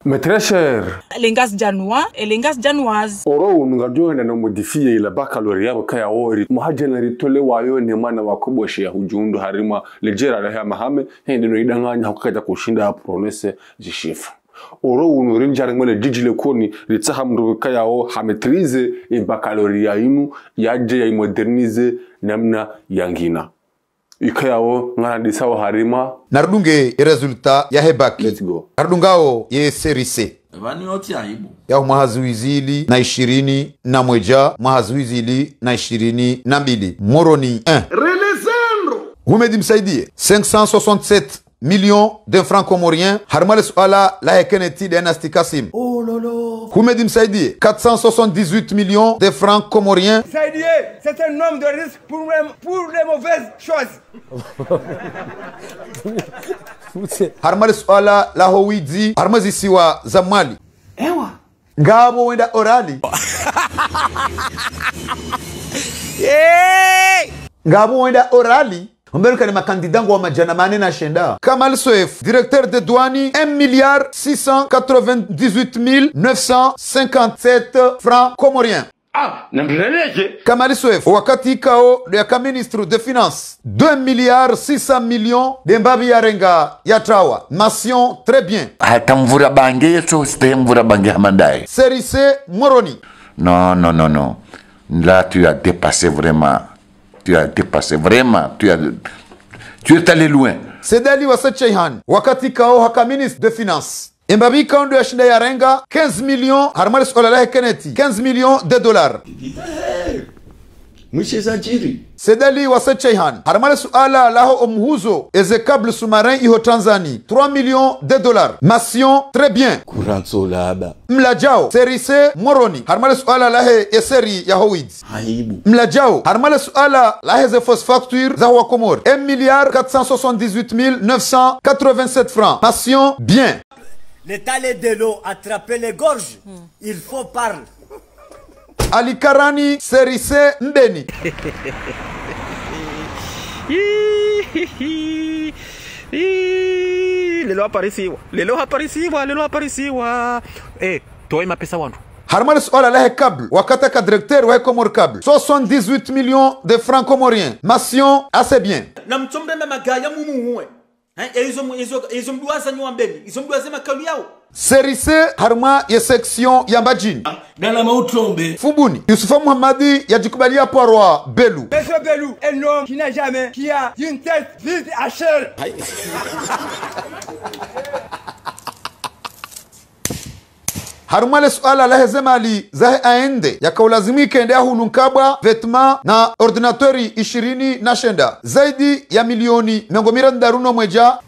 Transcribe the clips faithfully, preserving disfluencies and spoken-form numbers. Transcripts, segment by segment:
Mes très chers. Les Ngazidjanois et les Ngazidjanoises. Oro unu ngaridjo enda no modifier ila baccalauréat yabo kaya ori. Mwaha djana ritole wayo ne mwana wa koboshe ya hudjundu harimwa ledjera la ya Hamahame, hende no idanganya hukaya kushinda ya prononcer zishifu. Oro unu rindjia harimwa ledjidji lekoni, ritsaha mndru kaya o ha maîtriser e baccalauréat inu, yadje ya i moderniser namna yangina. Ikayao ngarandisao harimwa. Narudunge e résultat yahe bac. Let's go. Narudungao ye série C. Vani yotsi aibu. Ya mwaha zihwi zili na ishirini na mwedja, mwaha zihwi zili na ishirini na mbili. Moroni un. Relezandro. Houmed Msaidie, cinq cent soixante-sept millions de francs comoriens, harimwa le suala lahe Kenneth Dynastie Kassim. Oh là là. Houmed Msaidie, quatre cent soixante-dix-huit millions de francs comoriens. Msaidie, c'est un homme de risque pour les, pour les mauvaises choses. Harimwa le suala laho widzi, harimwa zisiwa za Mwali. Ewa. Ngapvo wenda orali. Ngapvo wenda orali. Omberu kane makandida ngwa madjana mane na shenda. Kamal Soef, directeur des douanes, un milliard six cent quatre-vingt-dix-huit mille neuf cent cinquante-sept francs comoriens. Ah, namrelege. Kamal Soef, wakati ikao ndo yaka ministre des finances, deux milliards six cents millions de mbapvi yarenga yatrawa. Mention très bien. Hata mvura bange yeso site mvura bange hamandaye. Série C Moroni. Non, non, non, non. Là, tu as dépassé vraiment. Tu as dépassé vraiment. Tu as, tu es allé loin. Said Ali Wassed Shaihane, wakati ikao haka ministre des finances, e mbapvi ikao ndo yashinda yarenga quinze millions, harimwa le suala lahe Kenneth, quinze millions de dollars. Mwishe zadjiri. Said Ali Wassed Shaihane, harimwa le suala laho omhuzo eze câbles sous-marins iho Tanzanie, trois millions de dollars. Mention très bien. Kurantso laba. Mladjao, série C Moroni, harimwa le suala lahe e série yaho widzi. Aibu. Mladjao, harimwa le suala lahe ze fausses factures zaho wa Komori, un milliard quatre cent soixante-dix-huit mille neuf cent quatre-vingt-sept francs. Mention bien. L'État, les de l'eau, attraper les gorges, il faut parler. Ali Karani, série C Mbeni. Lelo haparisiwa, lelo haparisiwa, lelo haparisiwa. Eh, towe mapesa wandru. Harimwa le suala lahe câble, wakati aka directeur wahe Comores Câbles, soixante-dix-huit millions de francs comoriens. Mention assez bien. Namtsombe magaya mumuhuwe. Hein, e izo mu-, izo, izo mdruwaza nyi wa Mbeni, izo mdruwaza makalu yao. Série C harimwa ye section ya Mbadjini. Dala mautrombe. Fumbuni, Yusufa Muhammadi yadjikubali ya pvarwa Belu. Monsieur Belou, un homme qui n'a jamais, qui a une tête vide à chair. Harimwa le suala lahe ze mali zahe A N D, yaka ulazimu ikende ya hulu nkabwa, vêtements na ordinateur ishirini na shenda, zaidi ya milioni mengo miraru no mwedja.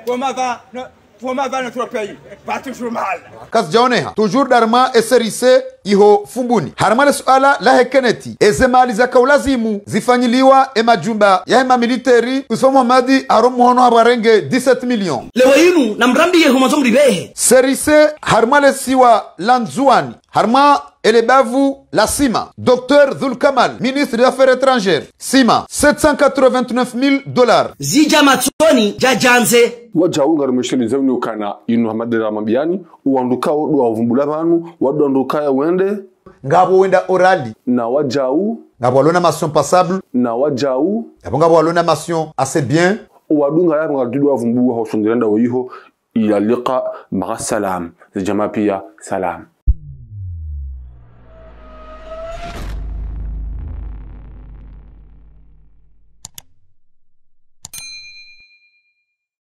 Pour ma va, no, pour ma va notre pays, pas toujours mal. Kazidjaoneha, toujours harimwa e série C iho Fumbuni. Harimwa le suala lahe Kenneth, eze mali zaka ulazimu zifanyiliwa e majumba yahe mamilitaire, Yusufa Muhammadi haro muhono hapvo harenge dix-sept millions. Leo inu, namrambiye ho mwandzo mribehe. Série C harimwa le siwa la Ndzuwani, harimwa ele bavu la Sima, Docteur Dhul Kamal, ministre des Affaires étrangères, Sima, sept cent quatre-vingt-neuf mille dollars. Zidja matsoni, djadjandze. Wadjau ngarimwishilize unu ukana inu hamadera mabiani, uwandru kao ndo wavumbula pvanu, wandru wandru kaya wende. Ngapvo wenda orali. Na wadjau. Ngapvo walona mention passable. Na wadjau. Yapvo ngapvo walona mention assez bien. Wadunga yapvo ngapvo ndo wavumbua hosondera nda woyiho. Ila liqa, ma'a salam. Ze djamaa pia, salam.